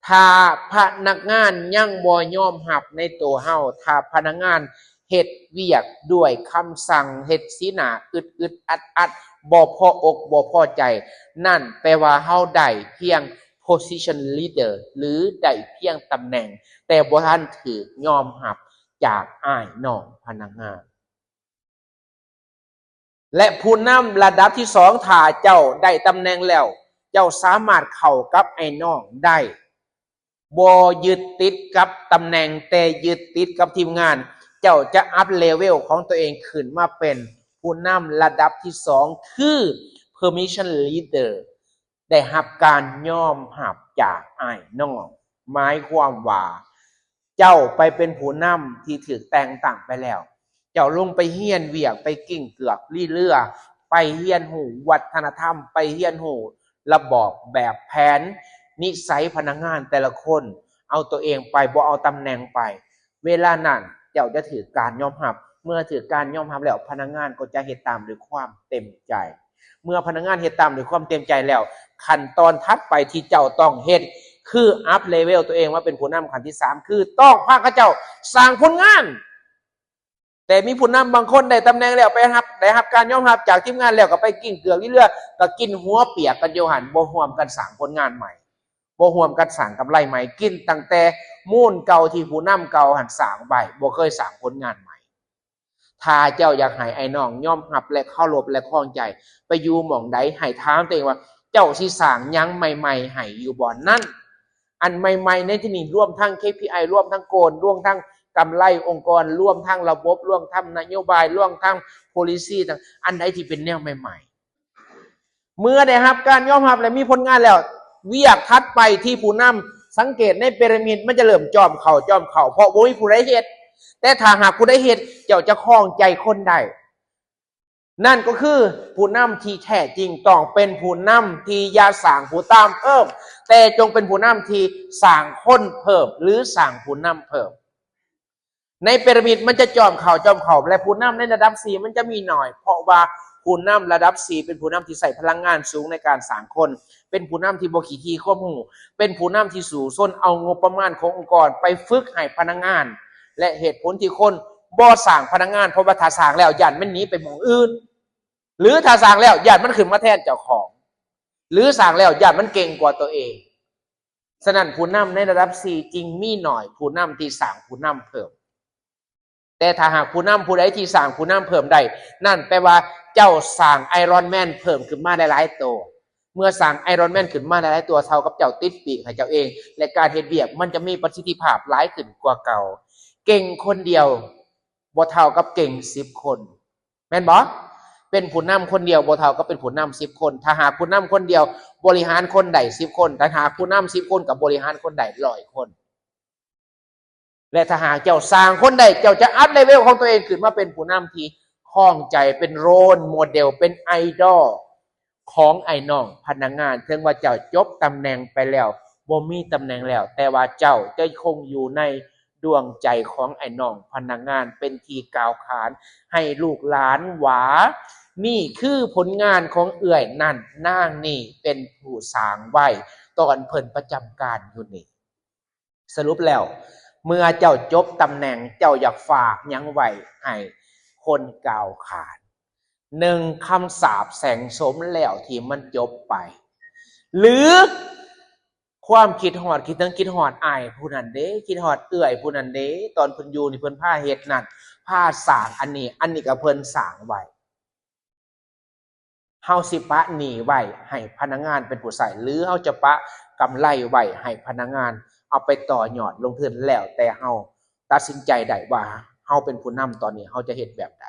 ຖ້າພະນັກງານຍັງບໍ່ຍອມຮັບໃນໂຕເຮົາ, ຖ້າພະນັກງານເຮັດວຽກດ້ວຍຄຳສັ່ງ, ເຮັດສີໜ້າອຶດໆອັດໆ, ບໍ່ພໍອົກບໍ່ພໍໃຈ, ນັ້ນແປວ່າເຮົາໄດ້ພຽງ position leader ຫຼື ໄດ້ພຽງຕຳແໜ່ງ, ແຕ່ບໍ່ທັນຖືກຍອມຮັບຈາກອ້າຍນ້ອງພະນັກງານ. ແລະ ຜູ້ນຳລະດັບທີສອງ, ຖ້າເຈົ້າໄດ້ຕຳແໜ່ງແລ້ວ, ເຈົ້າສາມາດເຂົ້າກັບອ້າຍນ້ອງໄດ້, ບໍ່ຍຶດຕິດກັບຕຳແໜ່ງ, ແຕ່ຍຶດຕິດກັບທີມງານ. ເຈົ້າຈະອັບເລເວວຂອງຕົວເອງຂຶ້ນມາເປັນຜູ້ນຳລະດັບທີສອງ ຄື position leader. ໄດ້ຮັບການຍອມຮັບຈາກອ້າຍນ້ອງ, ໝາຍຄວາມວ່າເຈົ້າໄປເປັນຜູ້ນຳທີ່ຖືກແຕ່ງຕັ້ງໄປແລ້ວ. ເຈົ້າລົງໄປຮຽນວຽກ, ໄປກິ້ງເກືອກລີເລືອ, ໄປຮຽນຮູ້ວັດທະນະທຳ, ໄປຮຽນຮູ້ລະບອບແບບແຜນ, ນິໄສພະນັກງານແຕ່ລະຄົນ, ເອົາຕົວເອງໄປ, ບໍ່ເອົາຕຳແໜ່ງໄປ. ເວລານັ້ນເຈົ້າຈະຖືກການຍອມຮັບ. ເມື່ອຖືກການຍອມຮັບແລ້ວ, ພະນັກງານກໍຈະເຮັດຕາມດ້ວຍຄວາມເຕັມໃຈ. ເມື່ອພະນັກງານເຮັດຕາມດ້ວຍຄວາມເຕັມໃຈແລ້ວ, ຂັ້ນຕອນຖັດໄປທີ່ເຈົ້າຕ້ອງເຮັດ ຄືອັບເລເວວຕົວເອງມາເປັນຜູ້ນຳຂັ້ນທີສາມ ຄືຕ້ອງພາເຂົາເຈົ້າສ້າງຜົນງານ. ແຕ່ມີຜູ້ນຳບາງຄົນໄດ້ຕຳແໜ່ງແລ້ວ, ໄປຮັບ, ໄດ້ຮັບການຍອມຮັບຈາກທີມງານແລ້ວ, ກໍໄປກິ້ງເກືອກລີເລືອ, ກໍກິນຫົວປຽກກັນຢູ່ຫັ້ນ, ບໍ່ຮ່ວມກັນສ້າງຜົນງານໃໝ່, ບໍ່ຮ່ວມກັນສ້າງກຳໄລໃໝ່, ກິນຕັ້ງແຕ່ມູນເກົ່າທີ່ຜູ້ນຳເກົ່າຫັ້ນສ້າງໄວ້, ບໍ່ເຄີຍສ້າງຜົນງານໃໝ່. ຖ້າເຈົ້າຢາກໃຫ້ອ້າຍນ້ອງຍອມຮັບ ແລະ ເຄົາລົບ ແລະ ຄອງໃຈ, ໄປຢູ່ໝ່ອງໃດ, ໃຫ້ຖາມຕົວເອງວ່າ ເຈົ້າຊິສ້າງຫຍັງໃໝ່ໆໃຫ້ຢູ່ບ່ອນນັ້ນ? ອັນໃໝ່ໆໃນທີ່ນີ້ລວມທັງ ເຄພີໄອ ລວມທັງໂກນ, ລວມທັງກຳໄລອົງກອນ, ລວມທັງລະບົບ, ລວມທັງນະໂຍບາຍ, ລວມທັງ policy ຕ່າງ, ອັນໃດທີ່ເປັນແນວໃໝ່ໆ. ເມື່ອໄດ້ຮັບການຍອມຮັບ ແລະ ມີຜົນງານແລ້ວ, ວຽກຖັດໄປທີ່ຜູ້ນຳ ສັງເກດໃນປີຣະມິດ ມັນຈະເລີ່ມຈອມເຂົ້າ, ຈອມເຂົ້າ, ເພາະບໍ່ມີຜູ້ໃດເຮັດ. ແຕ່ຖ້າຫາກຜູ້ໃດເຮັດ, ເຈົ້າຈະຄອງໃຈຄົນໄດ້. ນັ້ນກໍຄືຜູ້ນຳທີ່ແທ້ຈິງຕ້ອງເປັນຜູ້ນຳທີ່ຢ່າສ້າງຜູ້ຕາມເພີ່ມ, ແຕ່ຈົ່ງເປັນຜູ້ນຳທີ່ສ້າງຄົນເພີ່ມ ຫຼື ສ້າງຜູ້ນຳເພີ່ມ. ໃນປີຣະມິດມັນຈະຈອມເຂົ້າ, ຈອມເຂົ້າ, ແລະ ຜູ້ນຳໃນລະດັບສີ່ມັນຈະມີໜ້ອຍ, ເພາະວ່າຜູ້ນຳລະດັບສີ່ເປັນຜູ້ນຳທີ່ໃຊ້ພະລັງງານສູງໃນການສ້າງຄົນ, ເປັນຜູ້ນຳທີ່ບໍ່ຂີ້ຖີ່ຄວາມຮູ້, ເປັນຜູ້ນຳທີ່ສູ້ຊົນເອົາງົບປະມານຂອງອົງກອນໄປຝຶກໃຫ້ພະນັກງານ, ແລະ ເຫດຜົນທີ່ຄົນບໍ່ສ້າງພະນັກງານ ເພາະວ່າຖ້າສ້າງແລ້ວຢ້ານມັນໜີໄປໝ່ອງອື່ນ, ຫຼື ຖ້າສ້າງແລ້ວຢ້ານມັນຂຶ້ນມາແທນເຈົ້າຂອງ, ຫຼື ສ້າງແລ້ວຢ້ານມັນເກັ່ງກວ່າຕົວເອງ. ສະນັ້ນ ຜູ້ນຳໃນລະດັບສີ່ຈຶ່ງມີໜ້ອຍຜູ້ນຳທີ່ສ້າງຜູ້ນຳເພີ່ມ. ແຕ່ຖ້າຫາກຜູ້ນຳຜູ້ໃດທີ່ສ້າງຜູ້ນຳເພີ່ມໄດ້, ນັ້ນແປວ່າເຈົ້າສ້າງໄອຣອນແມນເພີ່ມຂຶ້ນມາຫຼາຍໆໂຕ. ເມື່ອສ້າງໄອຣອນແມນຂຶ້ນມາຫຼາຍໆຕົວ, ເທົ່າກັບເຈົ້າຕິດປີກໃຫ້ເຈົ້າເອງ, ແລະ ການເຮັດວຽກມັນຈະມີປະສິດທິພາບຫຼາຍຂຶ້ນກວ່າເກົ່າ. ເກັ່ງຄົນດຽວບໍ່ເທົ່າກັບເກັ່ງສິບຄົນ. ແມ່ນບໍ່? ເປັນຜູ້ນຳຄົນດຽວບໍ່ເທົ່າກັບເປັນຜູ້ນຳສິບຄົນ. ຖ້າຫາກຜູ້ນຳຄົນດຽວບໍລິຫານຄົນໄດ້ສິບຄົນ, ຖ້າຫາກຜູ້ນຳສິບຄົນກໍບໍລິຫານຄົນໄດ້ຮ້ອຍຄົນ. ແລະ ຖ້າຫາກເຈົ້າສ້າງຄົນໄດ້, ເຈົ້າຈະອັບເລເວວຂອງຕົວເອງຂຶ້ນມາເປັນຜູ້ນຳທີ່ຄອງໃຈ, ເປັນໂຣລໂມເດວ, ເປັນໄອດອລຂອງອ້າຍນ້ອງພະນັກງານ. ເຖິງວ່າເຈົ້າຈົບຕຳແໜ່ງໄປແລ້ວ, ບໍ່ມີຕຳແໜ່ງແລ້ວ, ແຕ່ວ່າເຈົ້າຈະຄົງຢູ່ໃນ ດວງໃຈຂອງອ້າຍນ້ອງພະນັກງານເປັນທີ່ກ່າວຂານໃຫ້ລູກຫຼານວ່າ ນີ້ຄືຜົນງານຂອງເອື້ອຍນັ້ນ, ນາງນີ້ເປັນຜູ້ສ້າງໄວ້ຕອນເພິ່ນປະຈຳການຢູ່ນີ້. ສະຫຼຸບແລ້ວ, ເມື່ອເຈົ້າຈົບຕຳແໜ່ງ, ເຈົ້າຢາກຝາກຫຍັງໄວ້ໃຫ້ຄົນກ່າວຂານ? ໜຶ່ງ, ຄຳສາບແຊ່ງຊົມແລ້ວທີ່ມັນຈົບໄປ ຫຼື ຄວາມຄິດຮອດ, ຄິດເຖິງ ຄິດຮອດອ້າຍຜູ້ນັ້ນເດ້, ຄິດຮອດເອື້ອຍຜູ້ນັ້ນເດ້, ຕອນເພິ່ນຢູ່ນີ້ເພິ່ນພາເຮັດນັ້ນ, ພາສ້າງອັນນີ້, ອັນນີ້ກໍເພິ່ນສ້າງໄວ້. ເຮົາຊິປະໜີ້ໄວ້ໃຫ້ພະນັກງານເປັນຜູ້ໃຊ້ ຫຼື ເຮົາຈະປະກຳໄລໄວ້ໃຫ້ພະນັກງານເອົາໄປຕໍ່ຍອດລົງທຶນ, ແລ້ວແຕ່ເຮົາຕັດສິນໃຈໄດ້ວ່າເຮົາເປັນຜູ້ນຳຕອນນີ້ ເຮົາຈະເຮັດແບບໃດ.